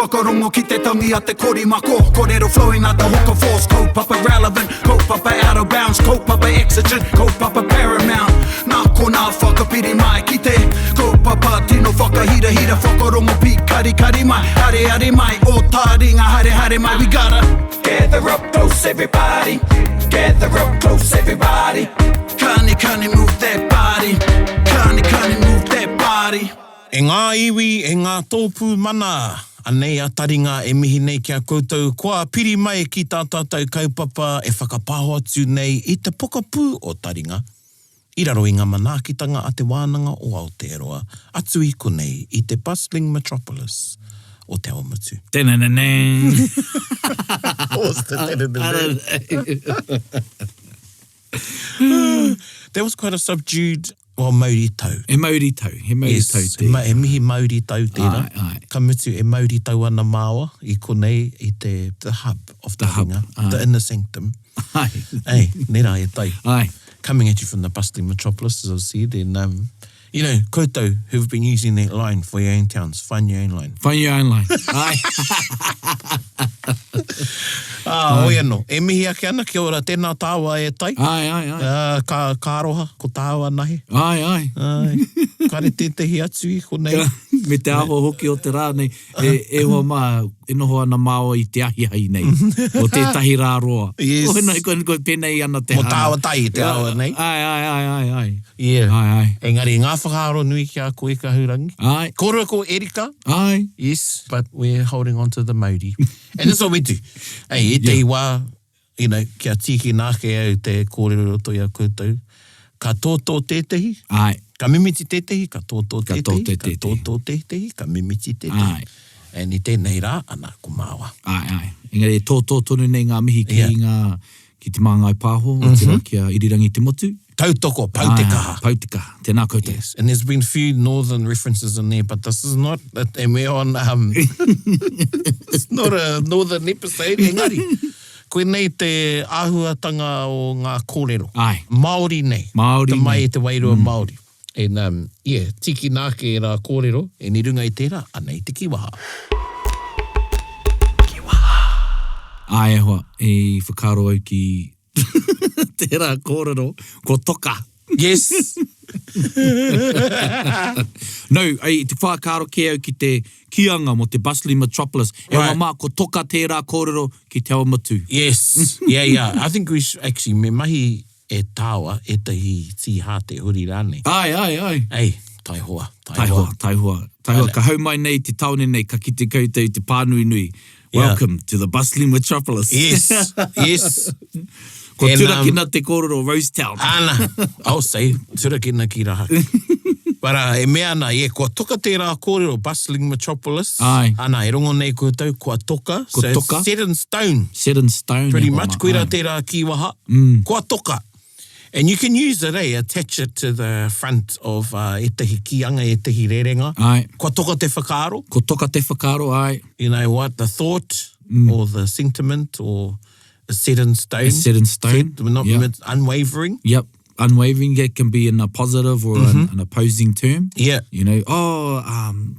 Whakarongo ki te tangi a te korimako Korero flowing like the hook of force Kaupapa relevant, kaupapa out of bounds Kaupapa exigent, kaupapa paramount Nā konā whakapiri mai ki te Kaupapa tino whakahirahira Whakarongo pīkarikari mai, areare mai Ō tāringa haere haere mai We gotta gather up close everybody Gather up close everybody Kani kani move that body Kani kani move that body E ngā iwi, e ngā tōpū mana, anei a Taringa e mihi nei ki a koutou kua piri mai ki tā tātou kaupapa e whakapāho atu nei i te pokapū o Taringa i raro i ngā manaakitanga a Te Wānanga o Aotearoa atu i konei i te bustling metropolis o Te Awamutu. Teneneneng. What's the teneneneng? That was quite a subdued Well, mauri tau. He mauri tau, he mauri yes, tau tērā. He, he mihi mauri tau tērā. Ai, ai. Ka mutu, e mauri tau ana māua i konei i te, the hub of the hub, Taringa, the inner sanctum. Ai. Ei, nē rā e tai. Ai. Coming at you from the bustling metropolis, as I've said, and um, you know, koutou who've been using that line for your own towns, find your own line. Find your own line. Ai. Ah, hoi anō. E mihi ake ana, kia ora, tēnā tāua e tai. Ai, ai, ai. Ah, ka, ka aroha, ko tāua anahe. Ai, ai. Ai. Kare tētehi atu i konei. Me te aho hoki o te rā nei, e, e hoa mā, e noho ana māua i te ahiahi nei, o tētahi rā roa. Yes. Oi, nei, ko, ko pēnei ana te Mo hanga. tāua tai i te awa nei. Ai, ai, ai, ai, ai. Yeah. Ai, ai. Engari, ngā whakaaro nui ki a koe, Kahurangi. Ai. Kōrua ko Erika. Ai. Yes, but we're holding on to the mauri. And that's what we do. Ei, ētehi yeah. wā, you know, kia tīkina ake au te kōrero i roto i a koutou, ka tōtō tētehi, Ai. ka mimiti tētehi, ka tōtō Ka tētehi, tōtō ka tētehi. tōtō tētehi, ka mimiti tētehi. Ai. And i tēnei rā, ana, ko māua. Ai, ai. Engari e tōtō tonu nei ngā mihi ki Yeah. ngā, ki Te Māngai Pāho, mm -hmm. otirā ki a Irirangi Te Motu. Tautoko, pau te kaha. Pau te kaha. Tēnā koutou. Yes, and there's been few northern references in there, but this is not, and we're on, um, it's not a northern episode, engari, koinei te āhuatanga o ngā kōrero. Ai. Māori nei. Māori te mai nei. i te wairua mm. Māori. And, um, yeah, tīkina ake e rā kōrero, and i runga i tērā, anei te kīwaha. Kīwaha. Ai e hoa, i whakaaro au ki Tērā kōrero, ko toka. Yes! No, i te whakaaro kē au ki te kīanga mō te bustling metropolis. E hoa Right. mā, ko toka tērā kōrero ki Te Awamutu. Yes, yeah, yeah. I think we should, actually, me mahi e tāua ētahi tīhāte huri rānei. Āe, āe, āe. Ei, taihoa, taihoa. Taihoa, taihoa. Taihoa, ka hau mai nei te tāone nei, ka kite koutou i te pānui nui. Welcome to the bustling metropolis. Yes, yes. Ko And, um, turakina te kōrero Rosetown. Ana, I'll say, turakina ki rahaki. But uh, e mea ana, yeah, kua toka tērā kōrero, bustling metropolis. Ai. Ana, e rongo nei koutou, kua toka. Kua so toka. Set in stone. Set in stone. Pretty e hoa much, mā, koirā ai. tērā kīwaha. Mm. Kua toka. And you can use it, eh, attach it to the front of uh, ētahi kīanga, ētahi rerenga. Ai. Kua toka te whakaaro. Kua toka te whakaaro, ai. You know what, the thought mm. or the sentiment or is set in stone. Is set in stone. Set, not yep. unwavering. Yep. Unwavering, it can be in a positive or mm -hmm. an, mm-hmm. an opposing term. Yeah. You know, oh, um,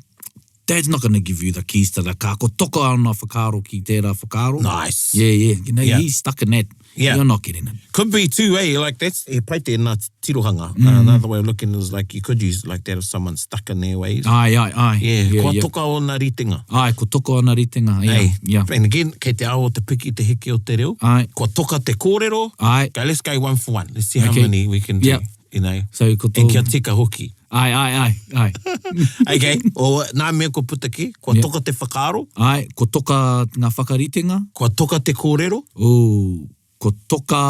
Dad's not going to give you the keys to the car. Ko toka ana whakaaro ki tērā whakaaro. Nice. Yeah, yeah. You know, Yeah. he's stuck in that. Yeah. You're not getting it. Could be too, eh? Like that's he pai tēnā tirohanga. Mm. Uh, another way of looking is like you could use like that if someone's stuck in their ways. Ai, ai, ai. Yeah, yeah, kua yeah. toka ōna ritenga. Ai, ko toka ōna ritenga. Yeah, Hey. yeah. And again, kei te ao o te piki te heke o te reo. Ai. Kua toka te kōrero. Ai. Go, let's go one for one. Let's see how Okay. many we can do. Yep. You know. So ko tō... And kia tika hoki. Ai, ai, ai, ai. Okay, o nā mea kua puta ki, kua Yeah. toka te whakaaro. Ai, ko toka ngā whakaritenga. Kua toka te kōrero. Ooh, ko toka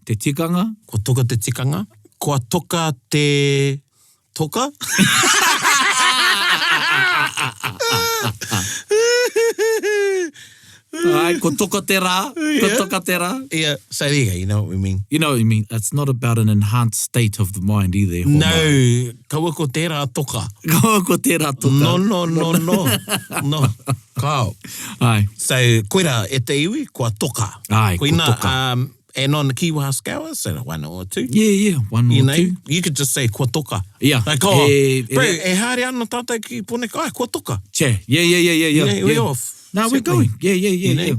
te tikanga. Kua toka te tikanga. Kua toka te toka. Ai, ko toka te rā, ko toka te rā. Yeah, so there you go, you know what we mean. You know what I mean? It's not about an enhanced state of the mind either. e hoa No, mā. kaua ko tērā toka. Kaua ko tērā toka. No, no, no, no. No, kao. Ai. So, koirā, e te iwi, kua toka. Ai, kua Koina, toka. Um, and on the Kiwaha Scour, so one or two. Yeah, yeah, one You or know, two. you could just say kua toka. Yeah. Like, oh, E- e- bro, e haere ana tātou ki Poneka, ai, kua toka. Che, yeah, yeah, yeah, yeah, yeah. Yeah, we yeah. off. No, we're going. Yeah, yeah, yeah, you know? yeah.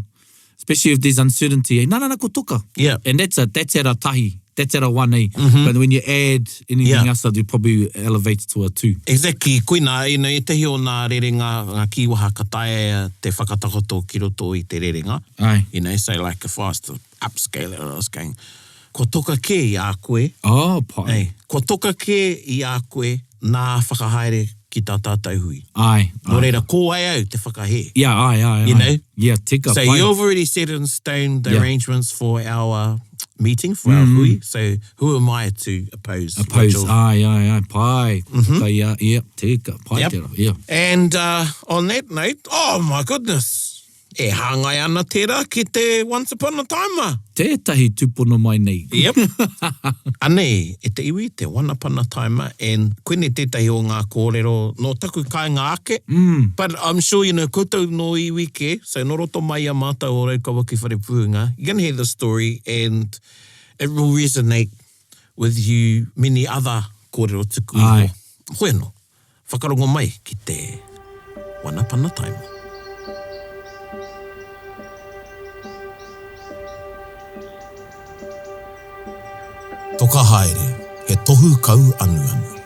Especially if there's uncertainty. Eh? No, no, no, ko toka. Yeah. And that's a that's at a tahi. That's at a one, eh? Mm -hmm. But when you add anything yeah. else, you probably elevate to a two. Exactly. Koina, you know, ētahi o nā rerenga, ngā kīwaha ka taea te whakatakoto ki roto i te rerenga. Ai. You know, so like if I was to upscale it, I was going, kua toka kē i a koe. Oh, pai. Hey, kua toka kē i a koe nā whakahaere ki tā tātou hui. Ai. Nō reira, ko wai au te whakahē. Yeah, ai, ai, You know? Yeah, tika, So pai. you've already set in stone the yeah. arrangements for our meeting, for mm. our hui, so who am I to oppose? Oppose, ai, ai, ai, pai. Mm -hmm. Yeah, yeah, tika, pai yep. tera, yeah. And uh, on that note, oh my goodness, E hāngai ana tērā ki te Once Upon a Timer. Tētahi tūpono mai nei. Yep. Anei, e te iwi, te One Upon a Timer, and koinei tētahi o ngā kōrero nō taku kāinga ake. Mm. But I'm sure, you know, koutou nō iwi kē, so nō roto mai i a mātou o Raukawa ki Wharepuhunga, you're gonna hear the story and it will resonate with you many other kōrero tuku iho. Āe. Hoi anō. Whakarongo mai ki te Wanapana Taima. Toka haere, he tohu kau anuanu.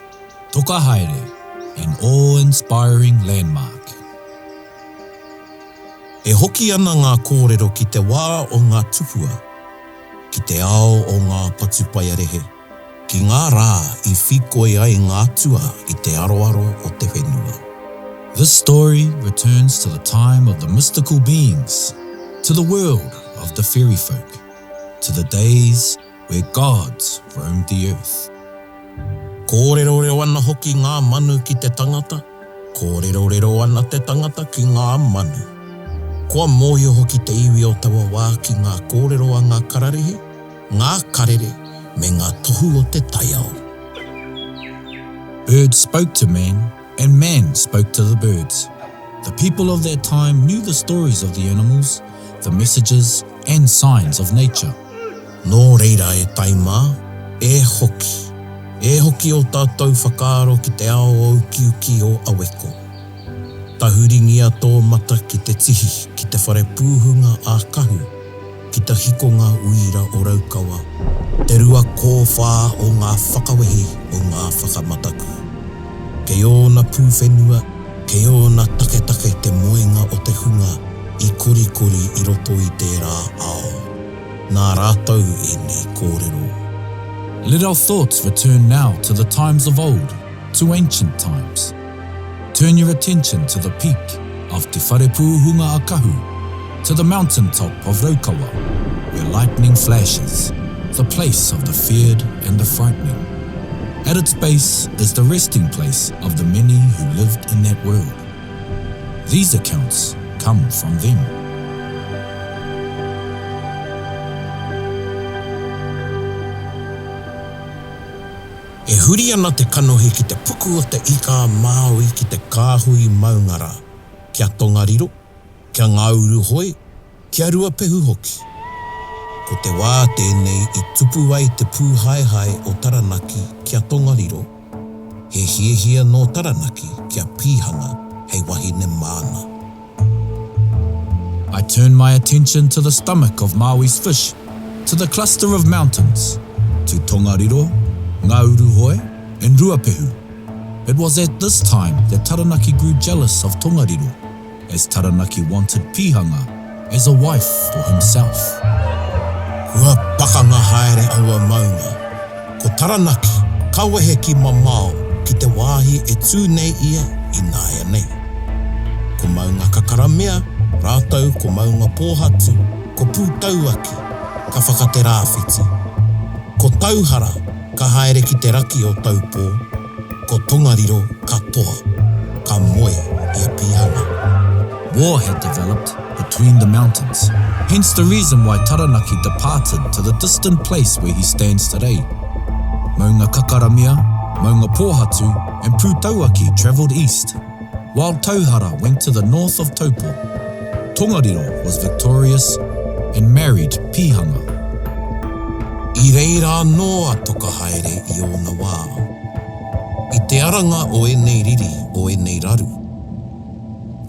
Toka haere, an awe-inspiring landmark. E hoki ana ngā kōrero ki te wā o ngā tupua, ki te ao o ngā patupaiarehe, Ki ngā rā i whikoi ai ngā atua i te aroaro o te whenua. This story returns to the time of the mystical beings, to the world of the fairy folk, to the days where gods roamed the earth. Kōrerorero ana hoki ngā manu ki te tangata, kōrerorero ana te tangata ki ngā manu. Kua mōhio hoki te iwi o taua wā ki ngā kōrero a ngā kararehe, ngā karere me ngā tohu o te taiao. Birds spoke to man and man spoke to the birds. The people of that time knew the stories of the animals, the messages and signs of nature. Nō reira e tai mā, e hoki, e hoki ō tātou whakaaro ki te ao o ukiuki o Aweko. Tahuringia tō mata ki te tihi, ki te whare pūhunga a Kahu, ki te hikonga uira o Raukawa, te ruakōwhā o ngā whakawehi o ngā whakamataku. Kei ōna pūwhenua, kei ōna taketake te moenga o te hunga i korikori i roto i tērā ao. Nā rātou ēnei kōrero. Let our thoughts return now to the times of old, to ancient times. Turn your attention to the peak of Te Wharepūhunga a Kahu, to the mountain top of Raukawa, where lightning flashes, the place of the feared and the frightening. At its base is the resting place of the many who lived in that world. These accounts come from them. E huri ana te kanohi ki te puku o te Ika a Māui ki te kāhui maunga rā, ki a Tongariro, ki a Ngāuruhoe, ki a Ruapehu hoki. Ko te wā tēnei i tupu ai te pūhaehae o Taranaki ki a Tongariro, he hiahia nō Taranaki kia pīhanga hei wahine māna. I turn my attention to the stomach of Maui's fish, to the cluster of mountains, to Tongariro, Ngāuruhoe, and Ruapehu. It was at this time that Taranaki grew jealous of Tongariro, as Taranaki wanted Pihanga as a wife for himself. Kua pakanga haere aua maunga. Ko Taranaki, ka wehe ki mamao, ki te wāhi e tū nei ia ināianei. Ko Maungakakaramea rātou ko Maungapōhatu, ko Pūtauaki, ka whakaterāwhiti. Ko Tauhara ka haere ki te raki o Taupō, ko Tongariro ka toa, ka moe i a Pīhanga. War had developed between the mountains, hence the reason why Taranaki departed to the distant place where he stands today. Maungakakaramea, Maungapōhatu and Pūtauaki travelled east, while Tauhara went to the north of Taupo. Tongariro was victorious and married Pihanga. I reira anō a Tokahaere i ōna wā. I te aranga o ēnei riri, o ēnei raru,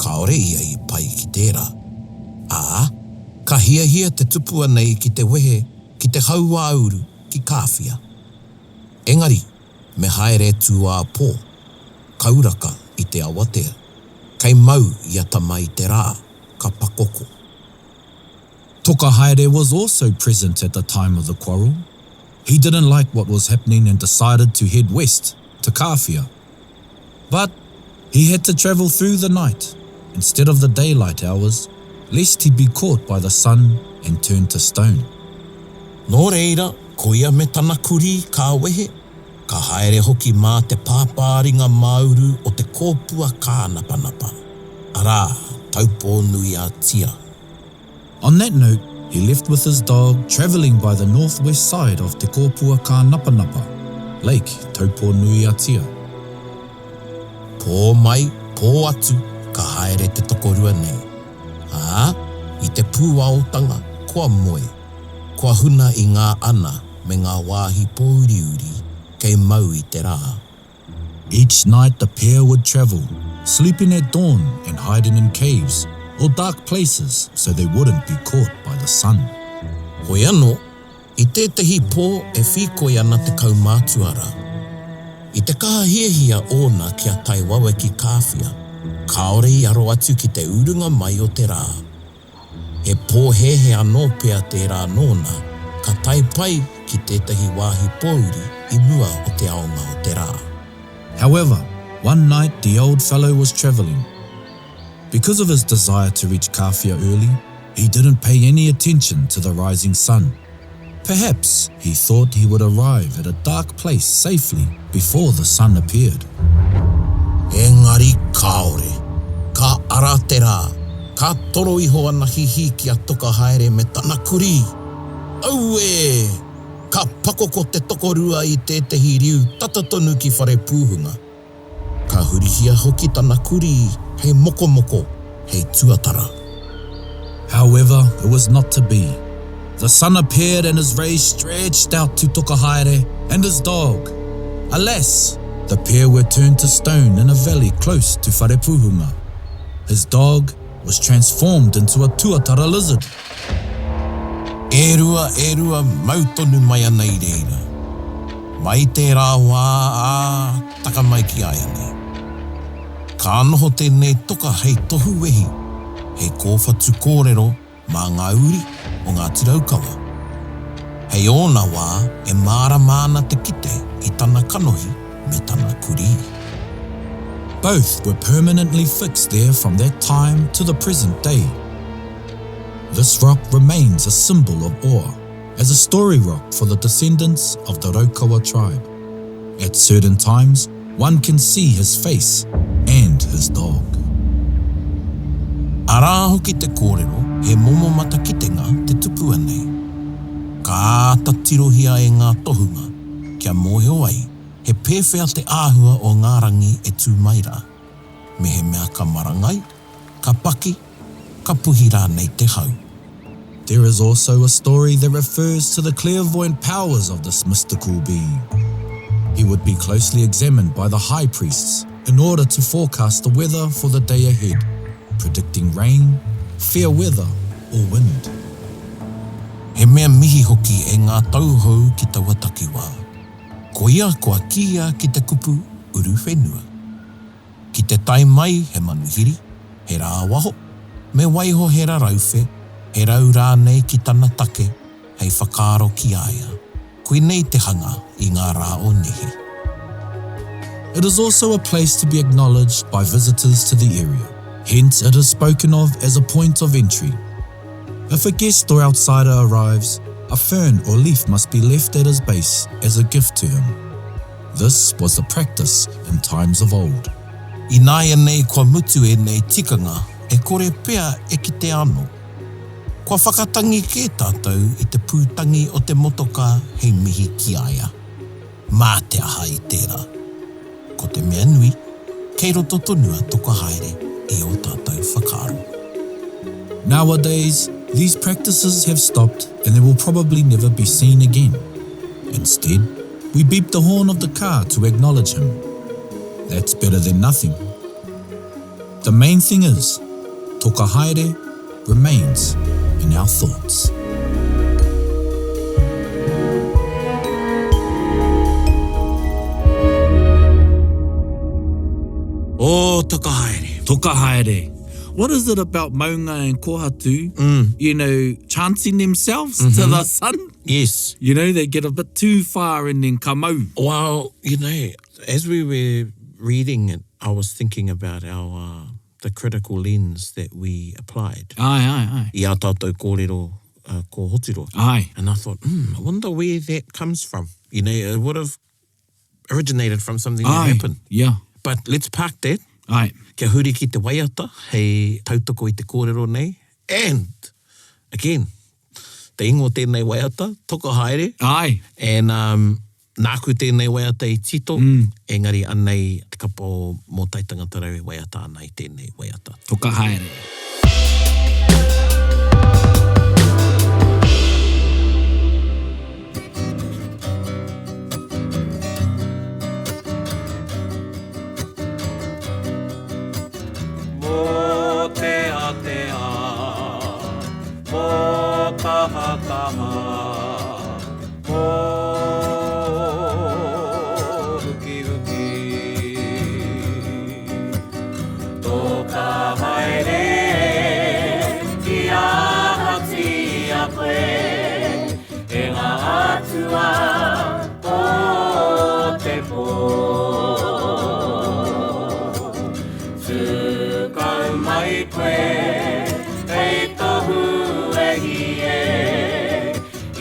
kāore ia i pā. pai ki tērā. Ā, ka hiahia te tupua nei ki te wehe ki te hauāuru ki Kāwhia. Engari, me haere tūāpō, kauraka i te awatea, kei mau i a Tama-i-te-rā, ka pakoko. Tokahaere was also present at the time of the quarrel. He didn't like what was happening and decided to head west to Kāwhia. But he had to travel through the night instead of the daylight hours, lest he be caught by the sun and turned to stone. Nō reira, ko ia me tana kurī ka wehe, ka haere hoki mā te pāpāringa māuru o te kōpua kānapanapa, arā, Taupō-nui-a-Tia. On that note, he left with his dog travelling by the northwest side of Te Kōpua Kānapanapa, Lake Taupō-nui-a-Tia. Pō mai, pō atu, ka haere te tokorua nei. Ā, i te pūaotanga, kua moe, kua huna i ngā ana me ngā wāhi pōuriuri kei mau i te rā. Each night the pair would travel, sleeping at dawn and hiding in caves or dark places so they wouldn't be caught by the sun. Hoi anō, i tētehi pō e whīkoi ana te kaumātua rā. I te kaha hiahia ōna kia tae wawe ki Kāwhia, kāore i aro atu ki te urunga mai o te rā. He pōhēhē anō pea tērā nōna, ka tae pai ki tētahi wāhi pōuri i mua o te aonga o te rā. However, one night the old fellow was travelling. Because of his desire to reach Kāwhia early, he didn't pay any attention to the rising sun. Perhaps he thought he would arrive at a dark place safely before the sun appeared. Engari kāore. Ka ara te rā, ka toro iho ana hihī ki a Tokahaere me tana kurī. Auē! Ka pakoko te tokorua i tētehi riu tata tonu ki Wharepūhunga. Ka hurihia hoki tana kurī hei mokomoko, hei tuatara. However, it was not to be. The sun appeared and his rays stretched out to Tokahaere and his dog. Alas! The pair were turned to stone in a valley close to Wharepuhunga. His dog was transformed into a tuatara lizard. E rua, e rua, mau tonu mai ana i reira. Mai tērā wā, ā, taka mai ki āianei. Ka noho tēnei toka hei tohu wehi, hei kōwhatu kōrero mā ngā uri o Ngāti Raukawa. Hei ōna wā e mārama ana te kite i tana kanohi me tana kurī. Both were permanently fixed there from that time to the present day. This rock remains a symbol of awe, as a story rock for the descendants of the Raukawa tribe. At certain times, one can see his face and his dog. Arā hoki te kōrero he momo matakitenga te tupua nei. Ka āta tirohia e ngā tohunga kia mōhio ai he pēwhea te āhua o ngā rangi e tū mai rā, mehemea ka marangai, ka paki, ka puhi rānei te hau. There is also a story that refers to the clairvoyant powers of this mystical being. He would be closely examined by the high priests in order to forecast the weather for the day ahead, predicting rain, fair weather or wind. He mea mihi hoki e ngā tauhou ki taua takiwā. Koia kua kīia ki te kupu uruwhenua. Ki te tae mai he manuhiri, he rāwaho, me waiho he rarauwhe, he rau rānei ki tana take hei whakaaro ki a ia. Koinei te hanga i ngā rā o nehe. It is also a place to be acknowledged by visitors to the area. Hence it is spoken of as a point of entry. If a guest or outsider arrives, a fern or leaf must be left at his base as a gift to him. This was the practice in times of old. Ināianei kua mutu ēnei tikanga e kore pea e kite anō. Kua whakatangi kē tātou i te pūtangi o te motokā hei mihi ki a ia. Mā te aha i tērā? Ko te mea nui, kei roto tonu a Toka Haere i ō tātou whakaaro. Nowadays, these practices have stopped and they will probably never be seen again. Instead, we beep the horn of the car to acknowledge him. That's better than nothing. The main thing is, Toka haere remains in our thoughts. Oh, toka haere. Toka haere. What is it about maunga and kohatu, mm. you know, chancing themselves mm -hmm. to mm-hmm. the sun? Yes. You know, they get a bit too far and then come out. Well, you know, as we were reading it, I was thinking about our uh, the critical lens that we applied. Aye, aye, aye. I ā tātou kōrero uh, ko Hoturoa. Aye. And I thought, hmm, I wonder where that comes from. You know, it would have originated from something that Aye, happened. yeah. But let's park that. Aye. Kia huri ki te waiata hei tautoko i te kōrero nei. And, again, te ingoa o tēnei waiata, Toka Haere. Aye. And um, nāku tēnei waiata i tito, engari anei te kapa o Mōtai Tangata Rau e waiata ana i tēnei waiata. Toka Haere. Mōteatea, mōtahataha, mōhukihuki. Toka haere ki ahatia koe, E ngā atua o te pō. Tū kau mai koe hei tohu e hi e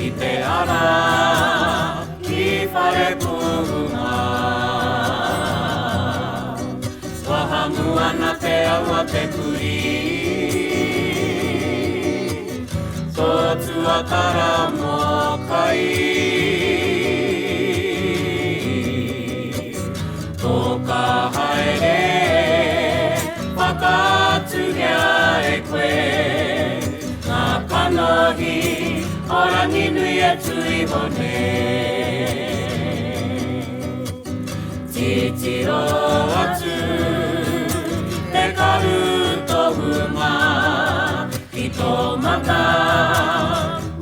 I te ara ki Wharepuhunga. Wahamu ana te au a te kurī. Tō tuakara mōkai. Toka haere, whakaaturia e koe ngā kanohi o Ranginui e tū iho nei. Titiro atu te karu tohunga ki tō mata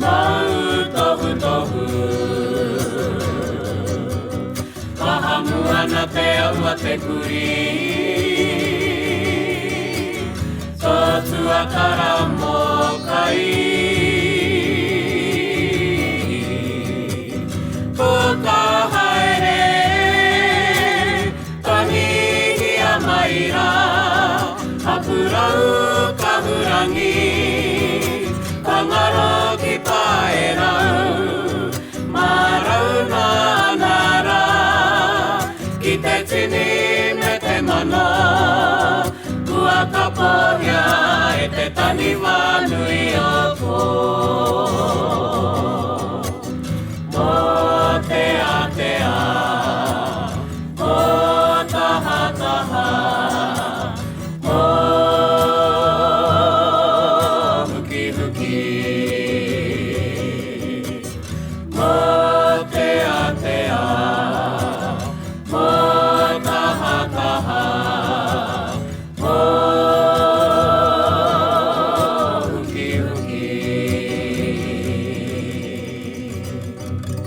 mōu tohutohu. Pahamu ana te au a te kurī, tō tuakara mōkai. Ko ka haere, tangihia mai rā, Hakurau kahurangi, ka ngaro ki Paerau, Marauna ana rā, ki te tini me te mano, kua kapohia e te taniwha nui o Pō. Mōteatea, mōtahataha, mōhukihuki. Mōteatea, mōtahataha,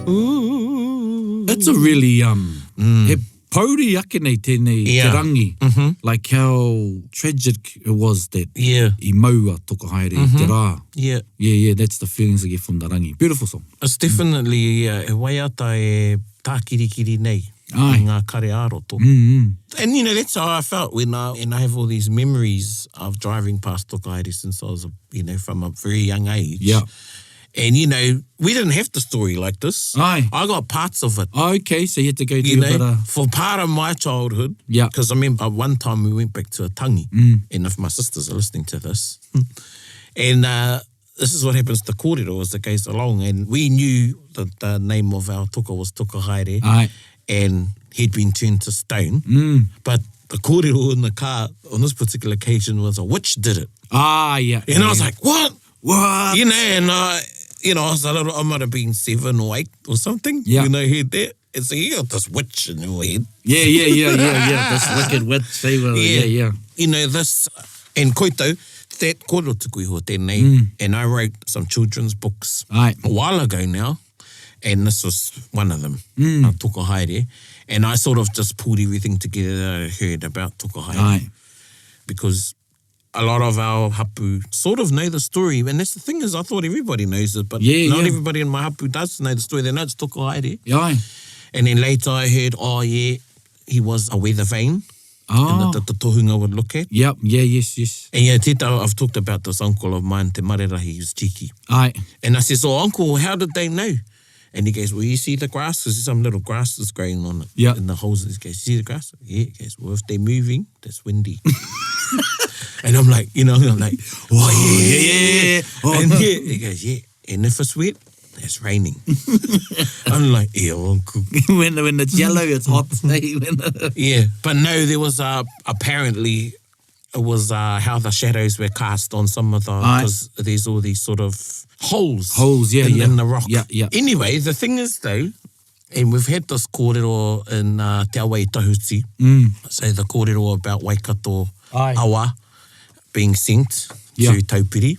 mōhukihuki. It's a really um he pouri ake nei tēnei te rangi. Like how tragic it was that Yeah. i mau a Toka Haere i te rā. Yeah. Yeah, yeah, that's the feelings I get from the rangi. Beautiful song. It's definitely yeah, he waiata e tākirikiri nei Aye. i ngā kare ā-roto. And you know, that's how I felt when I, and I have all these memories of driving past Toka Haere since I was, a, you know, from a very young age. Yeah. And you know, we didn't have the story like this. Aye. I got parts of it. Oh, okay, so you had to go do You a know, bit of... for part of my childhood. Yeah. Because I remember one time we went back to a tangi, mm. and if my sisters are listening to this, and uh, this is what happens to kōrero as it goes along, and we knew that the name of our toka was Toka Haere, Aye. and he'd been turned to stone. Mm. But the kōrero in the car on this particular occasion was a witch did it. Ah, yeah. And yeah, I was yeah. like, what? What? You know, and I, you know, I was a little, I might have been seven or eight or something. Yeah. When I heard that. And so you got this witch in your head. Yeah, yeah, yeah, yeah, yeah. This wicked witch. They were, yeah, yeah. You know, this, and koutou, that kōrero tuku iho tēnei, mm. and I wrote some children's books Aye. a while ago now, and this was one of them, mm. uh, Toka Haere. And I sort of just pulled everything together that I heard about Toka Haere. Aye. Because a lot of our hapu sort of know the story. And that's the thing is, I thought everybody knows it, but yeah, not yeah. everybody in my hapu does know the story. They know it's Toka Haere. Yeah. And then later I heard, oh yeah, he was a weather vane. Oh. And that the, the tohunga would look at. Yep, yeah, yes, yes. And yeah, tita, I've talked about this uncle of mine, Te Marerahi, he was cheeky. Aye. And I says, oh, uncle, how did they know? And he goes, well, you see the grass? There's some little grass that's growing on it. Yeah. In the holes. He goes, you see the grass? Yeah. He goes, well, if they're moving, that's windy. and I'm like, you know, I'm like, oh, yeah, yeah, yeah. Oh. And yeah. He goes, yeah. And if it's wet, it's raining. I'm like, yeah, uncle. when, when it's yellow, it's hot. yeah. But no, there was uh, apparently, it was uh, how the shadows were cast on some of the, because there's all these sort of holes. Holes, yeah, in, yeah. In the rock. Yeah, yeah. Anyway, the thing is though, and we've had this kōrero in uh, Te Awa i Tahuti. Mm. So the kōrero about Waikato Aye. awa being sent yeah. to Taupiri.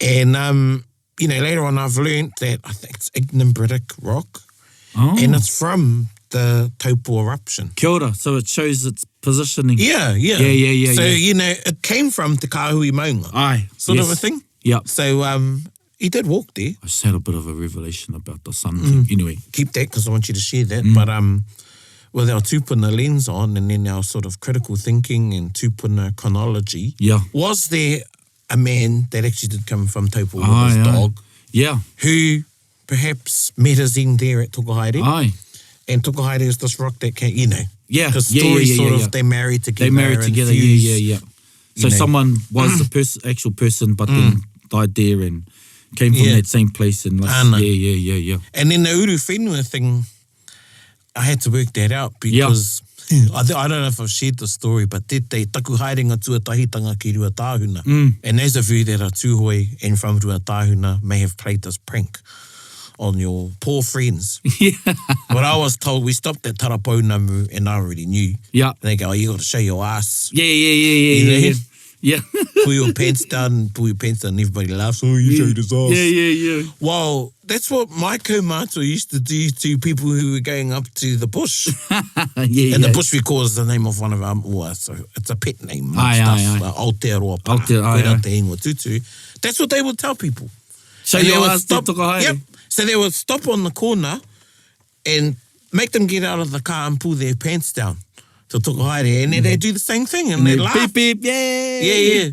And, um, you know, later on I've learnt that I think it's ignimbritic rock. Oh. And it's from the Taupo eruption. Kia ora. So it shows its positioning. Yeah, yeah. Yeah, yeah, yeah. So, yeah. you know, it came from Te Kāhui Maunga. Aye. Sort yes. of a thing. Yeah. So um, he did walk there. I just had a bit of a revelation about the sun mm. thing. Anyway. Keep that because I want you to share that. Mm. But um, with our tupuna lens on and then our sort of critical thinking and tupuna chronology. Yeah. Was there a man that actually did come from Taupo with aye, his aye. dog? Yeah. Who perhaps met his end there at Tokohaere. Aye. And Tokohaere is this rock that can, you know. Yeah. Because yeah, stories yeah, yeah, sort yeah, of, they marry together. They marry together, fuse, yeah, yeah, yeah. So know. someone was the pers- actual person, but mm. then died there and came from Yeah. that same place. And like, Ana. yeah, yeah, yeah, yeah. And then the Uru Whenua thing, I had to work that out because I, th- I don't know if I've shared the story, but te te taku haerenga tuatahitanga ki Ruatāhuna. Mm. And those of you that are Tūhoe and from Ruatāhuna may have played this prank on your poor friends. Yeah. But I was told we stopped at Tarapounamu and I already knew. Yeah. And they go, oh, you got to show your ass. Yeah, yeah, yeah, yeah, You yeah, know? yeah. Yeah. Pull your pants down, pull your pants down, and everybody laughs. Oh, you showed his ass. Yeah, yeah, yeah. Well, that's what my kaumātua used to do to people who were going up to the bush. yeah, And yeah. the bush we call is the name of one of our, well, so it's a pet name. Aye, amongst aye, us, aye. uh, Aotearoa Pā. Aotearoa, aye, Koira aye. te ingoa tūturu. That's what they would tell people. Show And they your would ass te stop- tokohaere. Yep. So they would stop on the corner and make them get out of the car and pull their pants down to tokohaere. And then they do the same thing and, they laugh. Beep, beep, yeah. Yeah, yeah.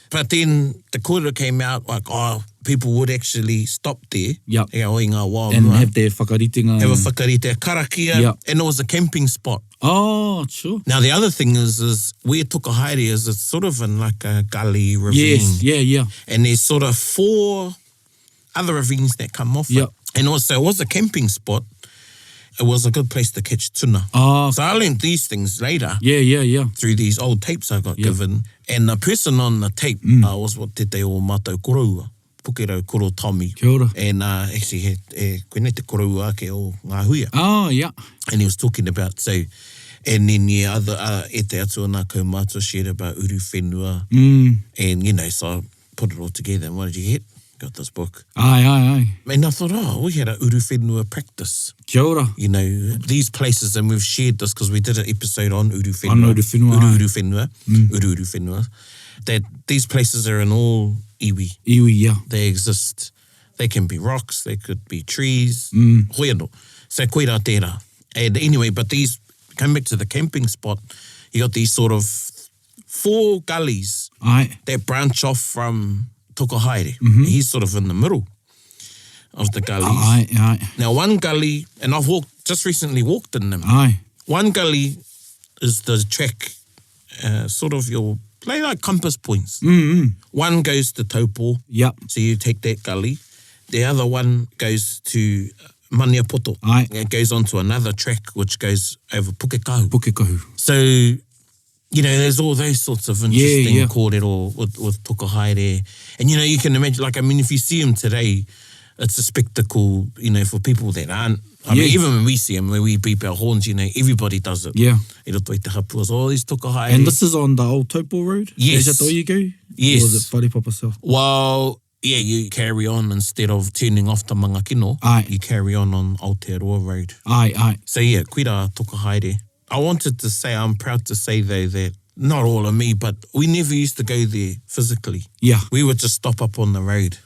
But then the kōrero came out like, oh, people would actually stop there. Yep. Yeah, o i ngā wā And mua. have their whakaritenga. Have a and- whakarite karakia. Yep. And it was a camping spot. Oh, sure. Now, the other thing is, is where Tokohaere is, it's sort of in like a gully ravine. Yes, yeah, yeah. And there's sort of four other ravines that come off Yep. it. And also, it was a camping spot. It was a good place to catch tuna. Oh. So I learned these things later Yeah, yeah, yeah. through these old tapes I got Yep. given. And the person on the tape Mm. uh, was what te te o mātou koroua, Pukerau Koro Tommy. Kia ora. And uh, actually, he, he, koinei te koroua ake o ngā huia. Oh, yeah. And he was talking about, so, and then, yeah, other, uh, e te atu o ngā kaumātua shared about uru whenua. Mm. And, you know, so I put it all together. And what did you get? Got this book. Aye, aye, aye. And I thought, oh, we had a uru whenua practice. Kia ora. You know, these places, and we've shared this because we did an episode on uru whenua. On uru whenua, Uru aye. uru whenua. Uru uru whenua. That these places are in all iwi. Iwi, yeah. They exist. They can be rocks, they could be trees. Mm. Hoi anō. So koira tērā. And anyway, but these, come back to the camping spot, you got these sort of four gullies Aye. that branch off from Tokohaere. He's sort of in the middle of the gullies. Aye, aye. Now, one gully, and I've walked, just recently walked in them. Aye. One gully is the track, uh, sort of your, play like compass points. Mm-hmm. One goes to Taupo. Yep. So you take that gully. The other one goes to Maniapoto. Aye. It goes on to another track which goes over Pukekahu. Pukekahu. So, you know, there's all those sorts of interesting yeah. kōrero with, with Tokohaere. And, you know, you can imagine, like, I mean, if you see him today, It's a spectacle, you know, for people that aren't. I mean, Yeah. even when we see them, when we beep our horns, you know, everybody does it. Yeah. I roto i te hapua, so, oh, these toka haere. And this is on the old Taupo Road? Yes. Is that the way you go? Yes. Or is it Wharepapa South? Well, yeah, you carry on instead of turning off to Mangakino. Aye. You carry on on Aotearoa Road. Aye, aye. So yeah, koira toka haere. I wanted to say, I'm proud to say though that not all of me, but we never used to go there physically. Yeah. We would just stop up on the road.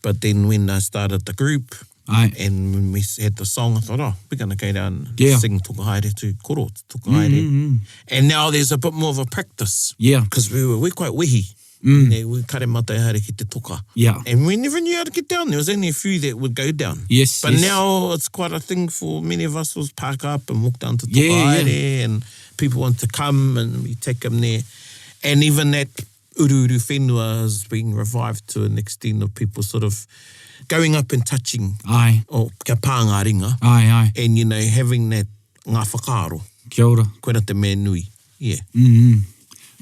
But then when I started the group Aye. and when we had the song, I thought, oh, we're going to go down and Yeah. sing Toka Haere to Koro, to Toka Haere. And now there's a bit more of a practice. Yeah. Because we were, we're quite wehi. Mm. You know, we kare mātou haere ki te toka. Yeah. And we never knew how to get down. There was only a few that would go down. Yes, But yes. now it's quite a thing for many of us was park up and walk down to Toka Yeah, yeah. Haere and people want to come and we take them there. And even that uruuru whenua is being revived to an extent of people sort of going up and touching Aye. o kia pā ngā ringa Aye, aye. and, you know, having that ngā whakaaro. Kia ora. Koina te mea nui. Yeah. Mm.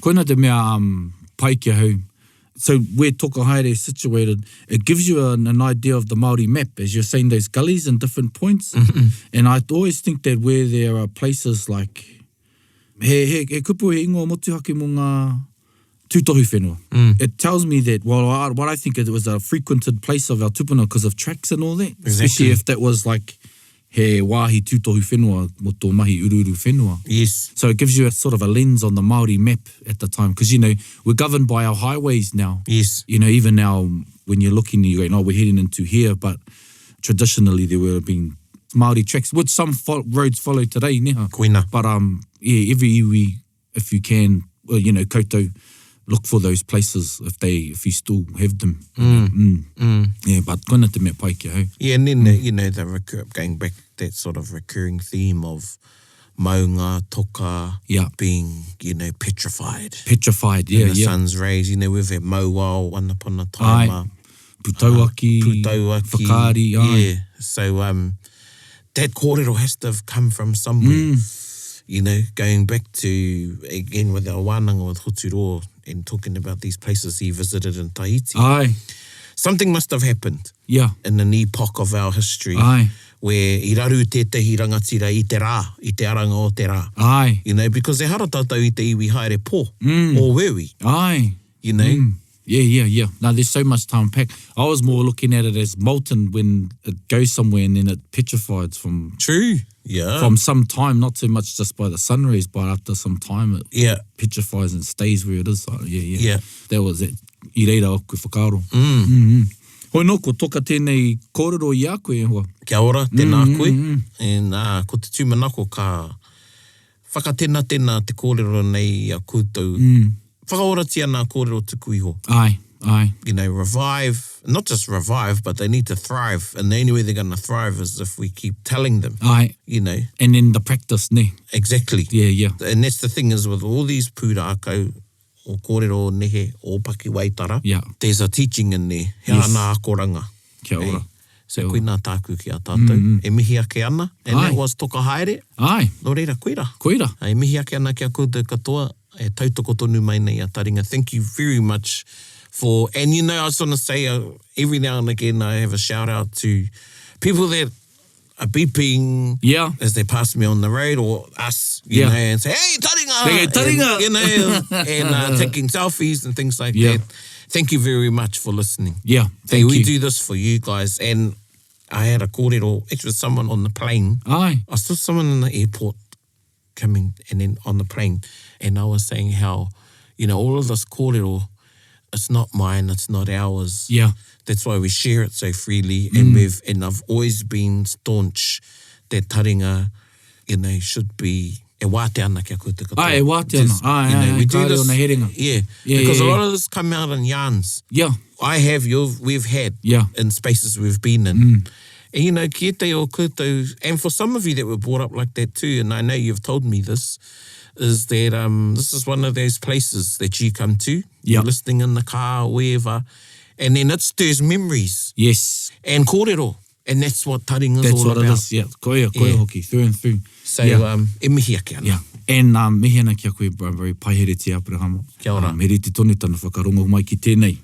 Koina te mea um, pai ki ahau. So where Toka Haere is situated, it gives you an, an idea of the Māori map as you're saying those gullies and different points. And I always think that where there are places like he, he, he kupu he ingoa motuhake mō ngā tūtohu whenua. It tells me that, well, I, what I think it was a frequented place of our tupuna because of tracks and all that. Especially Exactly. if that was like he wāhi tūtohu whenua mō tō mahi uruuru whenua. Yes. So it gives you a sort of a lens on the Māori map at the time because, you know, we're governed by our highways now. Yes. You know, even now when you're looking, you're going, oh, we're heading into here. But traditionally there would have been Māori tracks, which some fo roads follow today, neha. Koina. But um, yeah, every iwi, if you can, well, you know, koutou, look for those places if they if you still have them. Mm. Mm. Yeah, but koina te mea pai ki ahau. Yeah, and then, the, you know, the recur, going back, that sort of recurring theme of maunga, toka, Yeah. being, you know, petrified. Petrified, yeah, in the yeah. sun's rays. You know, we've had Mauao, one upon a time. Aye. uh, Putauaki, Putauaki. Whakaari, aye. Yeah. So um, that kōrero has to have come from somewhere. Mm. You know, going back to, again, with our wānanga with Hoturoa and talking about these places he visited in Tahiti. Aye, Something must have happened yeah. in an epoch of our history Aye. where i raru tētehi rangatira i te rā, i te aranga o te rā. Aye. You know, because ehara tātou i te iwi haere pō, Mm. o wewi, Aye. you know. Yeah, yeah, yeah. Now there's so much to unpack. I was more looking at it as molten when it goes somewhere and then it petrifies from True. Yeah. from some time, not so much just by the sun rays, but after some time it yeah. petrifies and stays where it is. So, yeah, yeah. Yeah. That was it. I reira oku whakaaro. Mm. Mm -hmm. Hoi nō, ko toka tēnei kōrero i a koe, e hoa. Kia ora, tēnā koe. And, uh, ko te tūmanako ka whakatenatena te kōrero nei i a koutou. Mm. Whakaoratia nā kōrero tuku iho. Ai, ai. You know, revive, not just revive, but they need to thrive. And the only way they're going to thrive is if we keep telling them. Ai. You know, And then the practice, ne? exactly. Yeah, yeah. And that's the thing is with all these pūrākau, o kōrero o nehe, o pakiwaitara, Yeah. there's a teaching in there. He Yes. ana akoranga. Kia ora. Hey. So koina tāku ki a tātou. Mm -hmm. E mihi ake ana. And Ai. that was toka haere. Ai, Nō reira, koira. koira. E mihi ake ana ki a koutou katoa, e tautoko tonu mai nei a Taringa. Thank you very much for, and you know, I just want to say, uh, every now and again I have a shout out to people that are beeping Yeah. as they pass me on the road or us, you Yeah. know, and say, hey, Taringa! They go, "Taringa!" And, you know, and uh, taking selfies and things like Yeah. that. Thank you very much for listening. Yeah, Hey, thank we you. do this for you guys. And I had a kōrero, actually with someone on the plane. Ai. I saw someone in the airport coming and then on the plane, and I was saying how, you know, all of this kōrero, it's not mine, it's not ours. Yeah. Mm. That's why we share it so freely, and we've and I've always been staunch that taringa, you know, should be e wātea ana kia koutou katoa. Ai, e wātea ana. Just, Ai, you know, ai, ai, we do kāre this, ona herenga. Yeah, Yeah, because yeah, a lot yeah. of this come out in yarns. Yeah. I have, you've, we've had Yeah. Mm. in spaces we've been in. And you know, ki te o koutou, and for some of you that were brought up like that too, and I know you've told me this, is that um, this is one of those places that you come to, Yeah. you're listening in the car or wherever, and then it stirs memories Yes. and kōrero. And that's what taringa is That's all what about. it is. Yeah. Koia, koia Yeah. hoki, through and through. So, yeah. um, e mihi ake ana. Yeah. And um, mihi ana ki a koe, Bradbury, paihere te Aperahama. Kia ora. Um, he rite tonu tana whakarongo mai ki tēnei.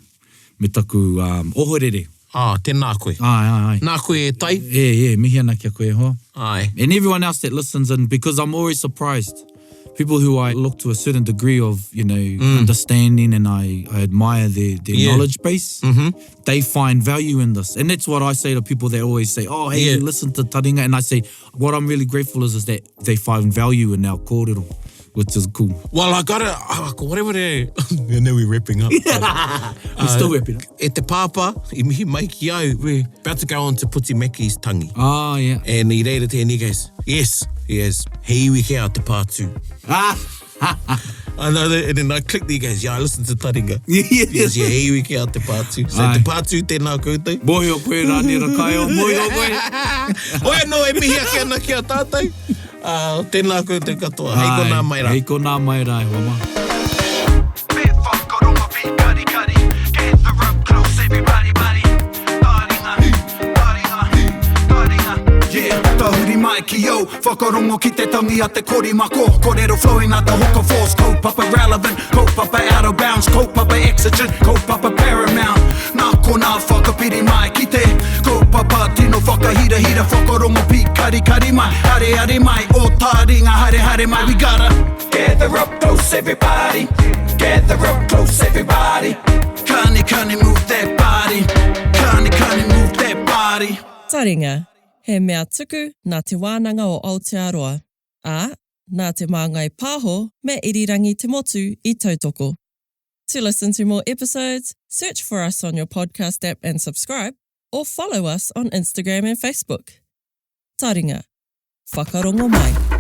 Me taku um, ohorere. Ah, tēnā koe. Āe, āe, āe. Nā koe e tai. E, e, mihi ana ki a koe e hoa. Āe. And everyone else that listens in, because I'm always surprised. People who I look to a certain degree of, you know, mm. understanding and I, I admire their, their yeah. knowledge base, mm -hmm. they find value in this. And that's what I say to people that always say, oh, hey, yeah. listen to Taringa. And I say, what I'm really grateful is, is that they find value in our kōrero which is cool. Well, I gotta, oh, whatever they, and then we're wrapping up. Yeah. we're still uh, wrapping up. E te pāpā, i mihi mai ki au, we're about to go on to Puti Mackey's tangi. Oh, yeah. And i reira te, and he goes, yes, he goes, he iwi kea te pātū. Ah! I know that, and then I clicked, he goes, yeah, I listen to Taringa. Yeah. He goes, yeah, he iwi kea te pātū. So Ai. te pātū tēnā koutou. Mōhio koe, Rānera Kaeo, mōhio koe. Oi anō e mihi ake ana ki a tātou. Uh, tēnā koutou katoa. Hei konā mai rā. Hei konā mai rā, e hoa mā. Me whakarongo pīkarikari Gather up close everybody buddy Taringa, taringa, taringa Yeah, tahuri mai ki au Whakarongo ki te tangi a te korimako Korero flowing like the hook of force Kaupapa relevant, kaupapa out of bounds Kaupapa exigent, kaupapa paramount Nā konā whakapiri mai ki te Kaupapa tino whakahirahira Whakarongo pīkarikari mai Areare mai, o taringa haere haere mai We gotta gather up close everybody Gather up close everybody Kani kani move that body Kani kani move that body Taringa, he mea tuku nā Te Wānanga o Aotearoa, ā, nā Te Māngai Pāho me Irirangi Te Motu i tautoko. To listen to more episodes, search for us on your podcast app and subscribe, or follow us on Instagram and Facebook. Taringa. Whakarongo mai.